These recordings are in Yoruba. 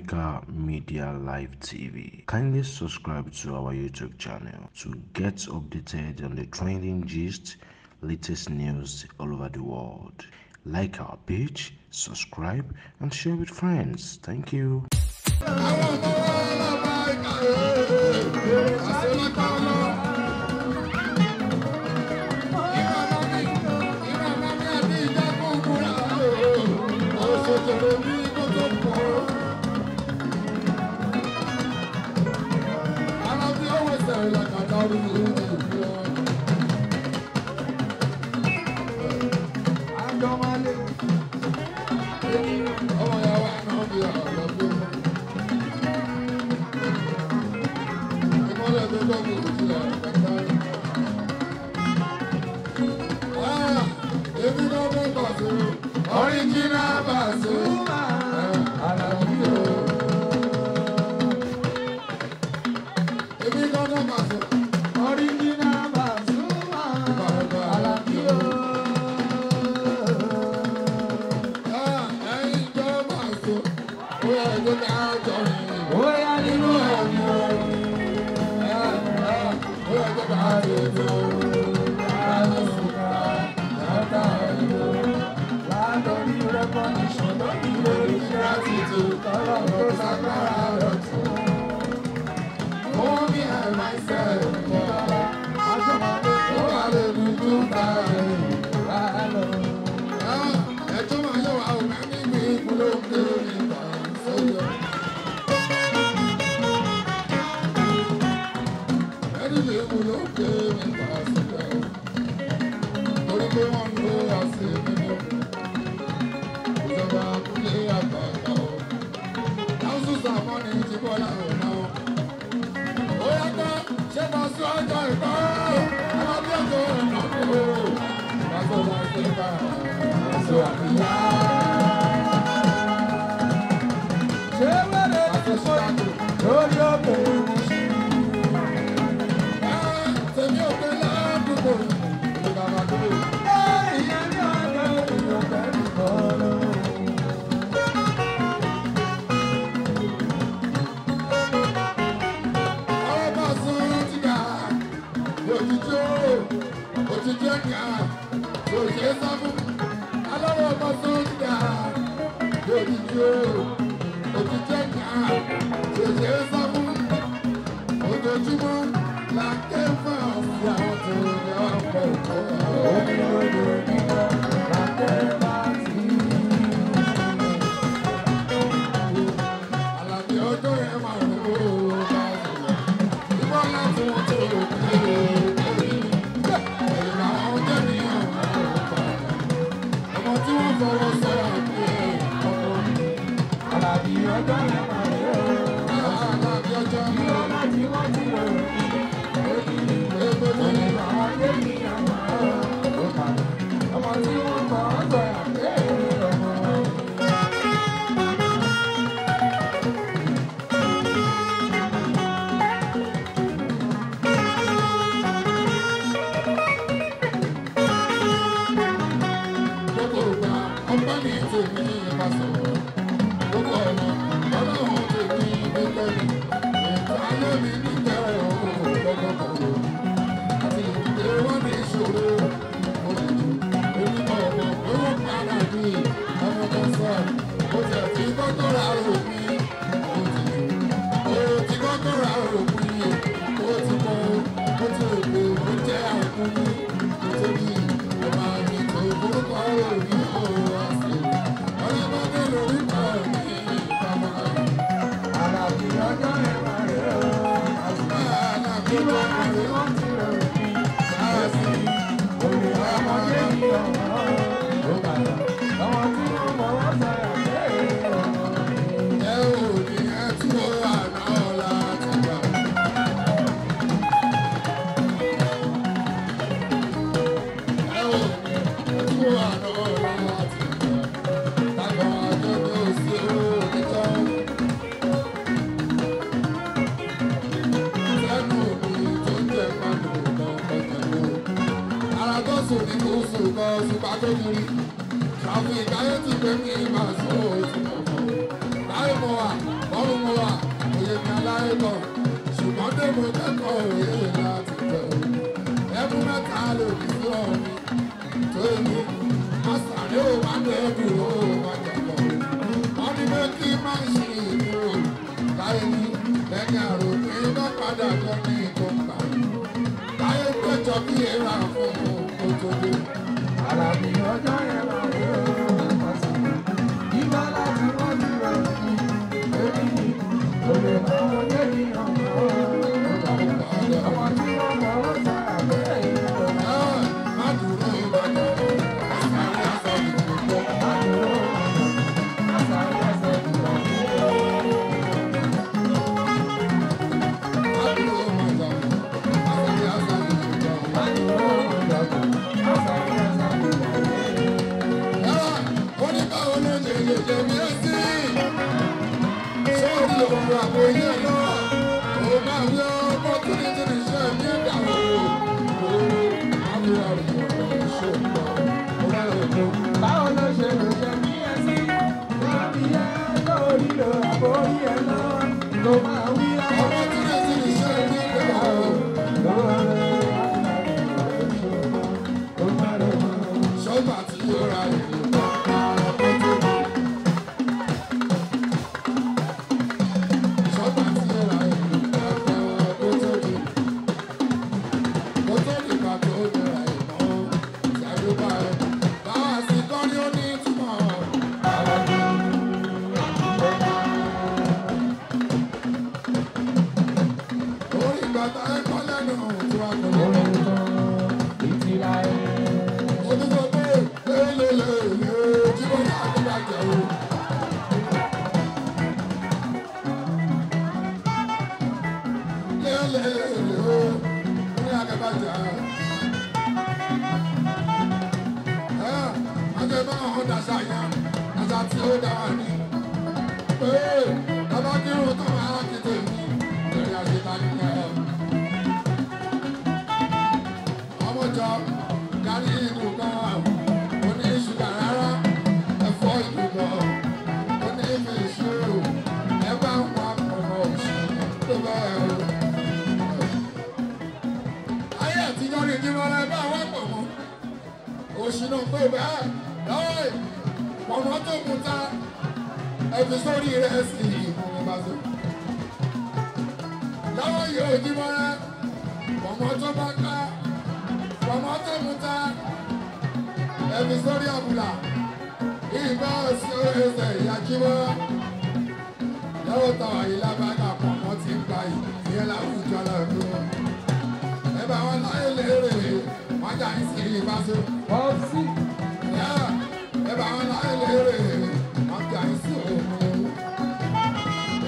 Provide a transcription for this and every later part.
Africa Media Live TV. Kindly subscribe to our YouTube channel to get updated on the trending gist, latest news all over the world. Like our page, subscribe, and share with friends. Thank you. Àwọn ọmọ wa lábá ìkàwé àṣelátàlọ. Ìrànlọ́ mi àti ìjákùn kúrà òṣèṣèrè mi kó tó pọ̀. Ara bí ó wẹ̀sẹ̀ làkàtà orí ìlú ìlú. Ọmọ ìyàwó àná bí ọ̀rọ̀ bí. Ìmọ̀lẹ̀ tó dọ́gbò òjìlá ẹ̀ka. Èmi náà fẹ́ Paso, original Paso, Àlàbí o. Èmi náà fẹ́ Paso, Original Pasuma, Àlàbí o. Ẹ̀yin jọ Paso, ó yẹ kó ká jọ rìn. Ó yá nínú ẹ̀mí o. Ó yẹ kó ká jọ rìn. Látọ̀rí rẹ́kọ̀díṣọ̀n lórí lórí gratitude tọ́lọ̀ tó sagbára rẹ̀ tún. Mo mi and myself, Aṣọ́mọdé ó wà lè dúdú ta ẹ̀. wà lọ. Ẹjọ́ máa yọ wá o, mẹ́mí mi kúló ń dé nípa sóyọ. Ẹni mi kúló ń dé nípa sóyọ. Torí pé wọ́n ń lo àṣẹ nínú. Ìjọba kúlé àgbàgbà o. Káńsù sàmọ́ni ti bọ́lá ọ̀nà o. Ó yàtọ̀ ṣé mo sún ọjọ́ ìkọ́? Ọmọdé ọjọ́ ọ̀nà o. Pàṣẹ láti bá a sọ àbíyá. Ṣé wẹ́rẹ́ ní kò lórí òkè òṣì? Tèmi ò pé ládùúgbò ìgbà àdúgbò. Ìyẹn ní ọjọ́ ènìyàn kẹ́rù kọ́ lọ. Ọ̀rọ̀ bá sún ti gà, òjijì ó, òjijì ẹ̀ka, kò ṣe é sá fún. Alọ́rọ̀ bá sún ti gà, òjijì ó, òjijì ẹ̀ka, kò ṣe é sá fún. Ojoojúmọ́ la ké fún ọ̀sẹ̀ àwọn tó ní ọ̀pọ̀ òkú. Omi lójoojúmọ́ la tẹ́ bá ti. Àlàbí ọjọ́ yẹn máa ń rò ó bá sọ̀rọ̀. Ìbọn láti wọ́n tó òkú ẹ̀yìn làwọn jẹ́ ní ọ̀rọ̀ ọ̀pá. Ọmọ tí wọ́n fọwọ́ sọ̀rọ̀ pé ọmọ Àlàbí ọjọ́ yẹn máa rẹ̀ ó. Àlàbí ọjọ́ Ìwọ láti wọ́n ti rò ó. ègbò ní Àwọn jẹ́ ní ọmọ ọ̀pá. Ọmọ tí wọ́n fọwọ́ sọ̀rọ̀ pé ọmọ. Gbogbo ìgbà ọgbọ́n ní tèmi bá sọ̀rọ̀. Gbogbo ọ̀nà ọlọ́run tèmi nígbẹ́ mi. Ètò ayé mi nígbẹ́ òun gbọ́gbọ́gbọ́. Àti ìdílé wọn ní ìṣòro. Mo lè jù èmi mọ̀ ọ̀pọ̀ pé wọ́n padà di ọmọ tó sọ. Mo tẹ̀ tí kọ́kọ́ ra òpin. Mo ti jù. Mo ti kọ́kọ́ ra òpin. Mo ti mọ mo ti rò pé mo jẹ́ àkúnmí. Nítorí ọmọ mi tó forúkọ òní òun wá sí. Ọlọ́mọdé lórúkọ mi ìpamọ́. Àlàbí ọjọ́ yẹn máa rẹ̀ ó. Àlàbí Ìwọ ọjọ́ láti wọ́n ti rò ó. Òye ọmọdé ní ọmọ ọ̀pá. Ọmọ tí wọ́n fọwọ́ sọ̀rọ̀ pé ọmọ. Ẹ ò ní ẹ tú àná láti gbà. Ẹ ò ní ẹ tú àná láti gbà. Táwọn àjọ ní òsì òkìtọ́. Sẹ́nu mi tó ń jẹ pàdé kan kọjá lọ. Ara tó sùn ní kùsù kan ṣùgbọ́n tó kiri. Traffic ayé ti pè mí máa sún òtún ọ̀fọ̀. Táyé mo wà. Ọ̀run mo wà, òye mi aláyé lọ. Ṣùgbọ́n dé mo kẹ́kọ̀ọ́ òye láti bẹ̀rù. Ẹkún mẹ́ta lòdì sí ọ̀run tó ní. Àṣàrí ò máa ń dẹ́kun ó máa jàpọ̀. Wọ́n ní pé kí má ṣe ìdúró láyé ní lẹ́yìn àròpin bá padà lọ ní ìkọ̀ǹkà. Táyé péjọ bí èèrà fún òtòdó. Àlàbí ọjọ́ yẹn máa rí o, ìgbà láti wọ́n ti rẹ̀ ní èmi ni kò lè bá wọn jẹ́ ní ọmọ ọmọ tí wọ́n mọ̀ ọ́ sára bẹ́ẹ̀ ni ó. Má dúró ìbàdàn, àṣàrí àṣà ìdìbò. Má dúró àṣàrí àṣà ìdìbò. Má dúró ìbàdàn, àṣàrí àṣà ìdìbò. Má dúró ìbàdàn, àṣàrí àṣà ìdìbò. Ó ní báwo ló lè lè jẹ mí ẹ́ sí? Sóòrì òun àpò ilé náà, òun máa wí ọkọ̀ túnitúni iṣẹ́ mi ẹ̀dá òun. Àbúrò àrùn ọ̀rọ̀ ìṣòro ọ̀rọ̀ ìṣòro. Báwo ló ṣe lè jẹ mí ẹ sí? Láti ẹ lórí lo àbórí ẹ lọ́wọ́ ló máa wí ọmọ. Ọmọ túnitúni iṣẹ́ mi ẹ̀dá òun. Ṣọ́gbà tí ó ra ìlú ọkọ̀ tó ní. Ṣọ́gbà tí ó ra ìlú ọkọ̀ tó ní. Kó tó dìgbà tó nira ìmọ̀ ṣàdúgbà ẹ̀. Báwa sì kọ́ ni ó ní ìtumọ̀. Orí ìgbà tá ẹ kọ́ lẹ́nu tí wàá kọ́ lẹ́nu. Ó tún sọ pé lélelèlè tí mo yá kó bá jẹ o. Lélelèlè o, ní akẹ́bàjá. Ẹ àjẹbá àwọn dàṣà yẹn, àṣà tí ó dá wà ní. Pé bàbá kírun tó máa kété mi, lórí àṣetá nìyẹn. Ọmọjọ kárí ìlú kan, oní ṣúgà rárá, ẹ̀fọ́ ìlú kan, oní fi ìṣòro, ẹ bá ń wá ọmọ òṣèlú tó bẹ́ẹ̀ o. Ayé àtijọ́ ni ìdíwọ́n ẹ bá wá pọ̀ mọ́. Òṣì náà pé bẹ́ẹ̀ lọ́wọ́ pọ̀mọ́ tó mú ta ẹ fi sórí rẹ̀ sí ìmọ̀ bá so. Lọ́wọ́ yìí ò jímọ́ rẹ̀ pọ̀mọ́ tó bá ká pọ̀mọ́ tó mú ta ẹ fi sórí àbùlà ìgbà sí ẹsẹ̀ ìyá jímọ́ lọ́wọ́ táwa yìí lábàgà pọ̀mọ́ ti ń gba ìyẹn láwùjọ lọ́dún. Ẹ bá wọn láyé lérè wọ́n jà ń sí ìbáṣe. Ẹ bá wọn láyé lérè wọ́n jà ń sí òun.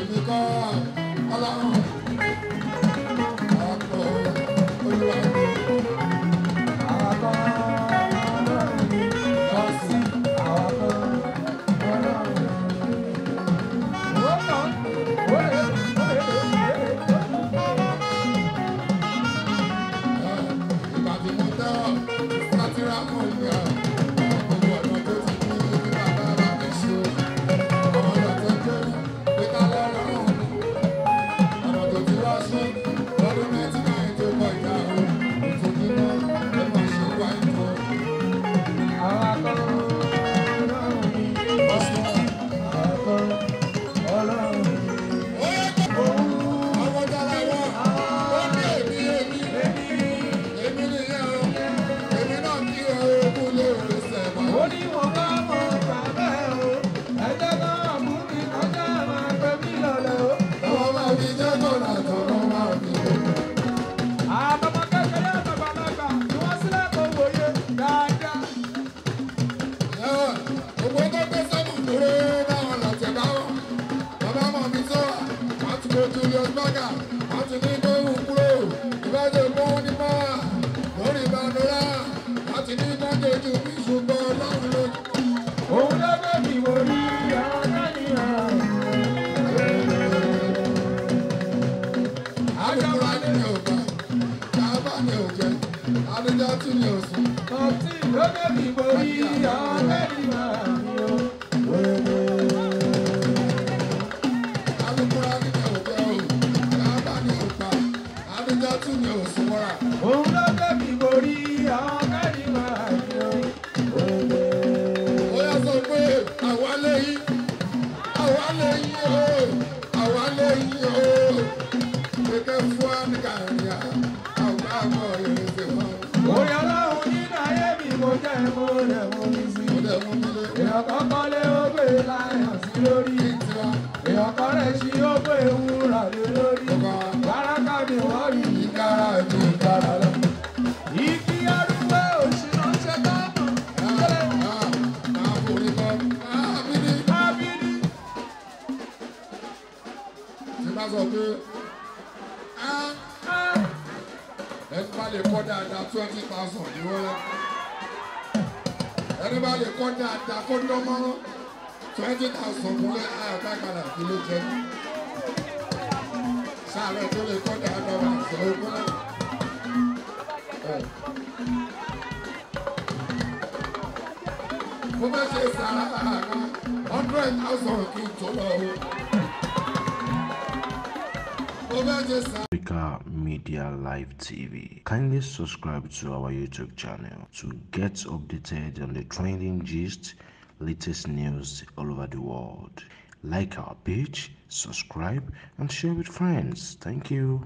Èmi kọ́ ọlọ́run ọkọ̀ olúwa mi. Ìgbà tí mo tẹ́ ọ, sátírà mọ̀ ní ọ. Gbogbo ọ̀nà tó ti ní ní bàbá bá mi ṣe. Ọmọ ọ̀nà tó jẹ́ pé ká lọ́rùn mi. Ọ̀nà tó ti wá sí lọ́dún 99 tó kọjá o. Ètò mímọ́ ẹ máa ṣe wá ìtọ́. Ọmọ dára wọn, ó ní èmi èmi. Èmi nìyẹn o. Èmi náà kí ẹ ogún lé orí sẹ̀wọ̀n. Ó ní mo bá mọ bàbá ẹ o, ẹjẹ́ náà mú mi kọjá máa gbé mi lọ́lẹ̀ o. Ọmọ máa fi jẹ́ kọ̀ọ̀nà tọ̀rọ̀ máa fi lè. Àtọmọ kékeré àtàgbàlagbà ni wọ́n sílẹ̀ kó wòye dáadáa. Gbogbo tó gbé sọ́mù dúró báwọn lọ̀tẹ̀ báwọn. Bàbá mọ̀ mi tó wà, wọ́n ti wo Julius Berger, wọ́n ti ní kóhùn kúrò. Ìbájọ́ kóhùn ní pọ́wà lórí ìbánúrà, wọ́n ti ní kọ́ńtò mi ṣùgbọ́n ọlọ́run ló. Òun ló gbé mi wò rí ọ̀gá nìyẹn. Àdúrà ni mi ò gbà, kábà mi ò jẹ, àdújá tún mi ò sùn. Ọtí ló gbé mi wò rí ọ̀gá nìyẹn. Àwa lè yí o. Kéké fún wa ní kàríyá. Àwọn àmọ́ ìrìnsẹ̀ wọn. Orí Ọlọ́run nínú ayé mi mo jẹ́ mo rẹ̀ mo mi sí. Mo dẹ̀ mú mi lé. Èèyàn kan kọ́lé ó gbé láyàn sí lórí. Kí n tiwa. Èèyàn kan rẹ̀ ṣí ó gbé wúrà lé lórí. Ọba Báràkà mi wọ́n rí ìkárà ju ìkárà lọ. igi arúgbó òṣìṣẹ́ ṣe tọ́nà. Máa forí kọ́. Ábídí. Ábídí. Tí bá sọ pé ẹni bá lè kọ́ dáadáa 20,000 ní wọ́n. Ẹni bá lè kọ́ dáadáa kó dánmọ́rán 20,000 múlẹ̀ àtàkàrà kí ló jẹ. Sáré tó lè kọ́ dáadáa wà sọ ogún náà. Mo fẹ́ ṣe sàrà kan 100,000 kí n tó lọ o. Mo fẹ́ ṣe sàrà. Africa Media Live TV. Kindly subscribe to our YouTube channel to get updated on the trending gist, latest news all over the world. Like our page, subscribe, and share with friends. Thank you.